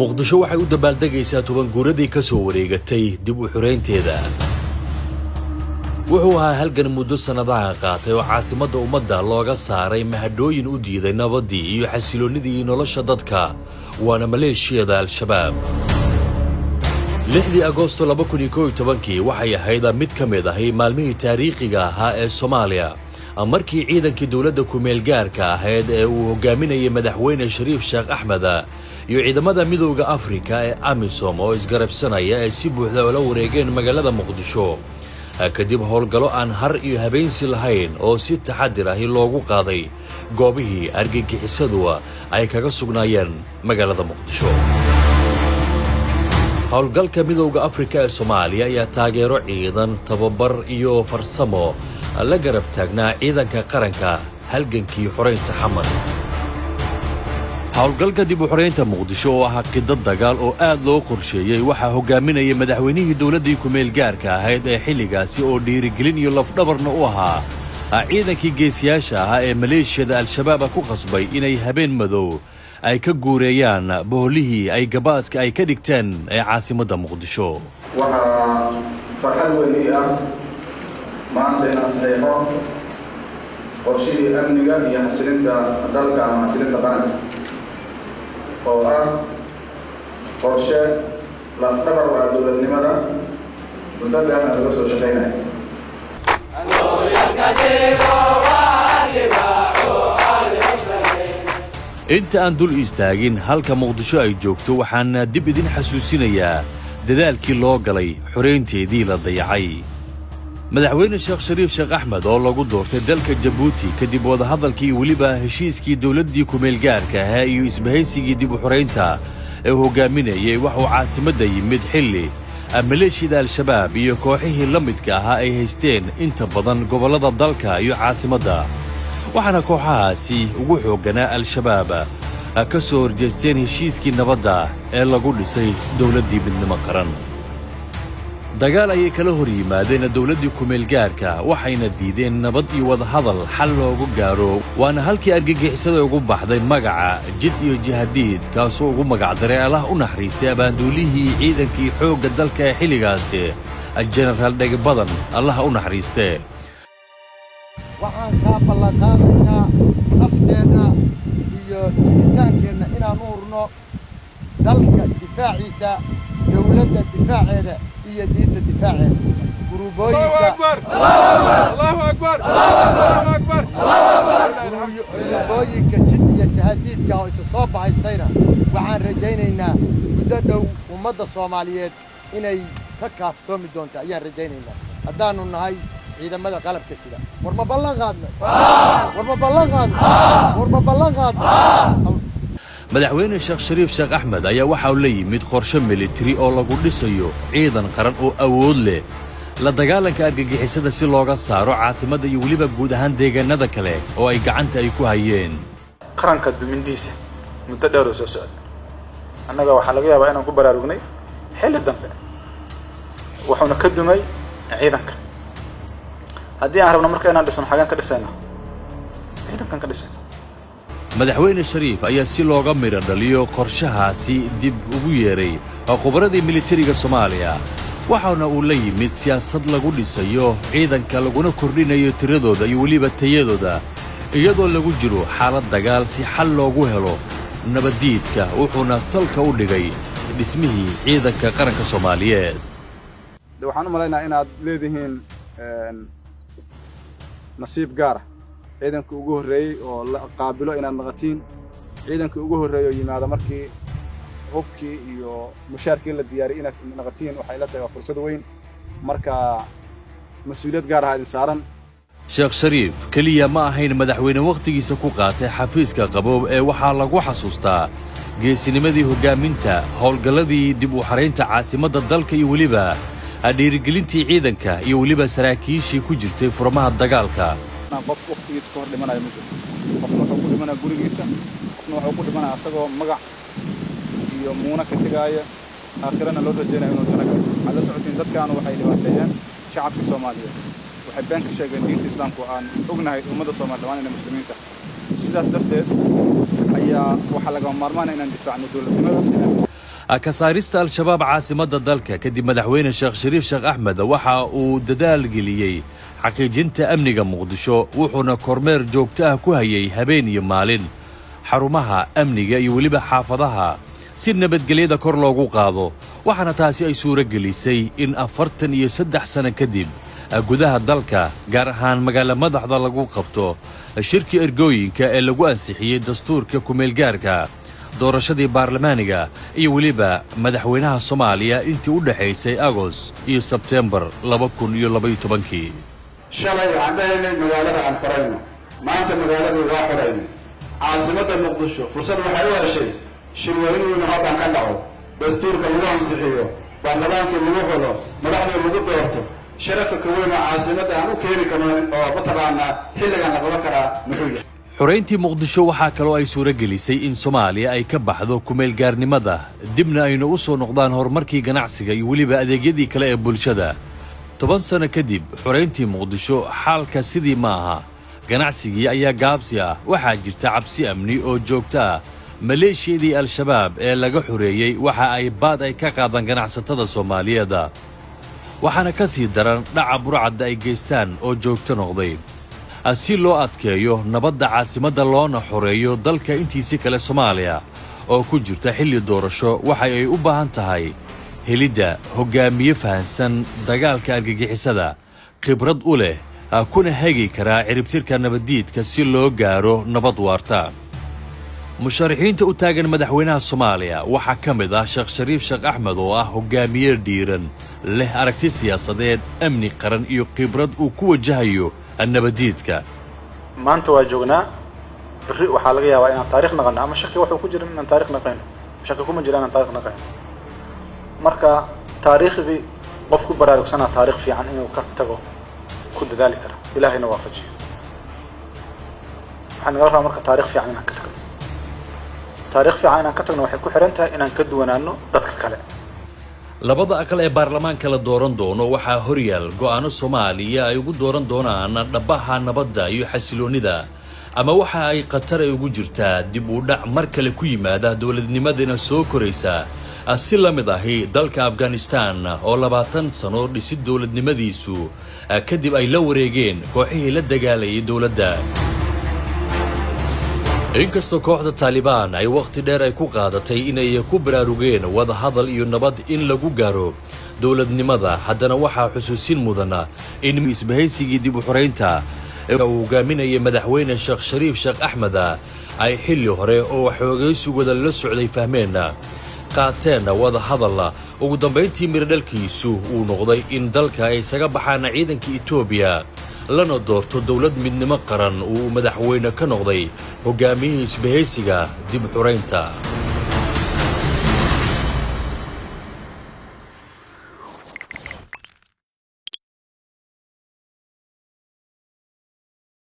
Muqdisho waxay u dabaaldegaysaa 10 guuradii ka soo wareegatay dib u xoraynteeda. Wuxuu ahaa halgan muddo sannadaha qaatay oo caasimadda ummadda looga saaray mahadhooyin u diiday nabaddii iyo xasiloonnidii nolosha dadka, waana maleeshiyada Al-Shabaab. 6dii Agoosto 2011-kii waxay ahayd mid ka mid ahi maalmihii taariikhiga ahaa ee Soomaaliya, markii ciidankii dowladda ku-meelgaarka ahayd ee uu hogaaminayay Madaxweyne Shariif Sheekh Axmed iyo ciidamada Midowda Afrika ee AMISOM oo isgarabsanaya ay si buuxda ula wareegeen magaalada Muqdisho, kadib howlgallo aan har iyo habeensi lahayn oo si taxadir ahi loogu qaaday goobihii argagixisadu ay kaga sugnaayeen magaalada Muqdisho. Howlgalka Midowda Afrika ee Soomaaliya ayaa taageero ciidan, tababar iyo farsamo la garab taagnaa ciidanka qaranka halgankii xoraynta Xamar. Howlgalka dib u xoraynta Muqdisho oo ahaa qidad dagaal oo aad loo qorsheeyey waxaa hogaaminayay madaxweynihii dowladdii ku-meel gaarka ahayd ee xilligaasi, oo dhiirigelin iyo lafdhabarna u ahaa ciidankii geesiyaasha ahaa ee maleeshiyada Al-Shabaaba ku khasbay inay habeen madow ay ka guureeyaan boholihii ay gabaadka ay ka dhigteen ee caasimadda Muqdisho. Waxaa farxad weyn ii ah maanta inaan saxiixo qorshihii amniga iyo xasilinta dalka ama xasilinta qaranka, oo ah qorshe lafdhabar u ah dowladnimada, muddo dheerna laga soo shaqaynayo. Inta aan dul istaagin halka Muqdisho ay joogto, waxaan dib idin xasuusinayaa dadaalkii loo galay xoraynteedii la dayacay. Madaxweyne Sheekh Shariif Sheekh Axmed oo lagu doortay dalka Jabuuti kadib wadahadalkii, weliba heshiiskii dowladdii kumeelgaarka ahaa iyo isbahaysigii dib u xoraynta ee uu hogaaminayay, waxuu caasimadda yimid xilli maleeshiyada Al-Shabaab iyo kooxihii la midka ahaa ay haysteen inta badan gobollada dalka iyo caasimadda, waxaana kooxahaasi ugu xoogganaa Al-Shabaab ka soo horjeesteen heshiiskii nabadda ee lagu dhisay dowladdii midnimo qaran. Dagaal ayay kala hor yimaadeen dowladdii kumeelgaarka, waxayna diideen nabad iyo wadahadal xal loogu gaaro, waana halkii argagixisada ugu baxday magaca Jid iyo Jihadiid, kaasoo ugu magacdaray Allah u naxariistay abaanduulihii ciidankii xoogga dalka ee xilligaasi, Jenaraal Dhegibadan, Allah u naxariistee. Waxaan kaa ballanqaadaynaa nafteenna iyo jiritaankeenna inaan u hurno dalka difaaciisa, dawladda difaaceeda iyo diinta difaaceeda. Guruubooyinka Jid iyo Jahadiidka oo isa soo bahaystayna waxaan rajaynaynaa muddo dhow ummadda Soomaaliyeed inay ka kaaftoomi doonto ayaan rajaynaynaa, haddaannu nahay ciidamada qalabka sida. War ma ballan qaadnay? War ma ballan qaadnay? War ma ballan qaadnay? Madaxweyne Sheekh Shariif Sheekh Axmed ayaa waxa uu la yimid qorshe militari oo lagu dhisayo ciidan qaran oo awood leh la dagaalanka argagixisada, si looga saaro caasimadda iyo weliba guud ahaan deegaanada kale oo ay gacanta ay ku hayeen. Qaranka dumindiisa muddo dheer oo soo socda, annaga waxaa laga yaabaa inaan ku baraarugnay xilli dambe. Wuxuuna ka dumay ciidanka. Haddii aan rabno marka inaan dhisno, xagaan ka dhisayna? Ciidankan ka dhisayna. Madaxweyne Shariif ayaa si looga midho dhaliyo qorshahaasi dib ugu yeedhay khubaradii militariga Soomaaliya, waxaana uu la yimid siyaasad lagu dhisayo ciidanka, laguna kordhinayo tiradooda iyo weliba tayadooda, iyadoo lagu jiro xaalad dagaal, si xal loogu helo nabaddiidka, wuxuuna salka u dhigay dhismihii ciidanka qaranka Soomaaliyeed. De waxaan u malaynayaa inaad leedihiin nasiib gaara, ciidanka ugu horreeyey oo la qaabilo inaad naqatiin, ciidankii ugu horreeyey oo yimaado markii hubkii iyo mushaarkii la diyaariyey inaad naqatiin. Waxay la tahay waa fursad weyn. Marka mas-uuliyad gaar aha idin saaran. Sheekh Shariif keliya ma ahayn madaxweyne wakhtigiisa ku qaatay xafiiska qaboob ee waxaa lagu xasuustaa geesinimadii hoggaaminta howlgalladii dib u xaraynta caasimadda dalka iyo weliba dhiirigelintii ciidanka iyo weliba saraakiishii ku jirtay furmaha dagaalka. Qof wakhtigiisa ka hor dhimanayo ma jiro. Qofna wuxuu ku dhimanaya gurigiisa, qofna wuxuu ku dhimanaya asagoo magac iyo muuna ka tegaaya, aakhirana loo rajaynaya inuu jano galo. Waxaad la socotiin dadkaanu waxay dhibaateeyeen shacabkii Soomaaliyeed, waxay been ka sheegeen diinta Islaamku. Aan ognahay ummadda Soomaliya dhammaan inay muslimiin tahay. Sidaas darteed ayaa waxaa lagama maarmaana inaan difaacno dowladnimada. Ka saarista Al-Shabaab caasimadda dalka kadib, Madaxweyne Sheekh Shariif Sheekh Axmed waxa uu dadaal geliyey xaqiijinta amniga Muqdisho, wuxuuna kormeer joogto ah ku hayay habeen iyo maalin xarumaha amniga iyo weliba xaafadaha si nabadgelyada kor loogu qaado. Waxaana taasi ay suuro gelisay in 43 sano kadib gudaha dalka, gaar ahaan magaala madaxda, lagu qabto shirkii ergooyinka ee lagu ansixiyey dastuurka kumeelgaarka, doorashadii baarlamaaniga iyo weliba madaxweynaha Soomaaliya intii u dhexaysay Agost iyo Sebteembar 2012-kii. Shalay waxaan dhahaynay magaalada aan xorayno. Maanta magaaladii waa xoraynay. Caasimadda Muqdisho fursad waxay u heshay shirweynuhuna halkan ka dhaco, dastuurka lagu ansixiyo, baarlamaankii lagu xulo, madaxdii lagu doorto. Sharafka ka weyn oo caasimadda aan u keeni karno oo mataqaanaa xilligan la qaban karaa muxuu yahay? Xorayntii Muqdisho waxaa kaloo ay suuro gelisay in Soomaaliya ay ka baxdo kumeelgaarnimada, dibna aynu u soo noqdaan horumarkii ganacsiga iyo weliba adeegyadii kale ee bulshada. 10 sano kadib xorayntii Muqdisho, xaalka sidii ma aha. Ganacsigii ayaa gaabsi ah, waxaa jirta cabsi amni oo joogto ah. Maleeshiyadii Al-Shabaab ee laga xoreeyey waxa ay baad ay ka qaadaan ganacsatada Soomaaliyeed, waxaana ka sii daran dhaca burcadda ay geystaan oo joogto noqday. Si loo adkeeyo nabadda caasimadda loona xoreeyo dalka intiisi kale, Soomaaliya oo ku jirta xilli doorasho waxa ay u baahan tahay helidda hoggaamiye fahansan dagaalka argagixisada, khibrad u leh, kuna hagi karaa ciribtirka nabaddiidka si loo gaaro nabad waarta. Musharaxiinta u taagan madaxweynaha Soomaaliya waxaa ka mid ah Sheekh Shariif Sheekh Axmed, oo ah hoggaamiye dhiiran, leh aragti siyaasadeed, amni qaran iyo khibrad uu ku wajahayo nabaddiidka. Maanta waa joognaa, berri waxaa laga yaabaa inaan taarikh naqano, ama shaki wuxuu ku jirin inaan taarikh naqayno, shaki kuma jira inaan taarikh naqayno. Marka taariikhdii qof ku baraarugsanaa taarikh fiican inuu ka tago ku dadaali kara, Ilaahayna waafajiyo. Waxaa nagala rabaa marka taarikh fiican inaan ka tagno. Taarikh fiican inaan ka tagno waxay ku xiran tahay inaan ka duwanaano dadka kale. Labada aqal ee baarlamaanka la dooran doono waxaa horyaal go'aano Soomaaliya ay ugu dooran doonaan dhabbaha nabadda iyo xasiloonnida, ama waxa ay khatar ay ugu jirtaa dib u dhac mar kale ku yimaada dowladnimadina soo koraysa, si la mid ahi dalka Afghanistan oo 20 sano dhisid dowladnimadiisu kadib ay la wareegeen kooxihii la dagaalayay dowladda. Inkastoo kooxda Taalibaan ay wakhti dheer ay ku qaadatay inay ku baraarugeen wadahadal iyo nabad in lagu gaaro dowladnimada, haddana waxaa xusuusin mudana in isbahaysigii dib u xoraynta ee uu hogaaminayay Madaxweyne Sheekh Shariif Sheekh Axmed ay xilli hore oo xoogaysigooda la socday fahmeen, qaateen wadahadal, ugu dambayntii miradhalkiisu uu noqday in dalka ay isaga baxaan ciidanka Etoobiya, lana doorto dowlad midnimo qaran uu madaxweyne ka noqday hogaamiyihii isbahaysiga dib xuraynta.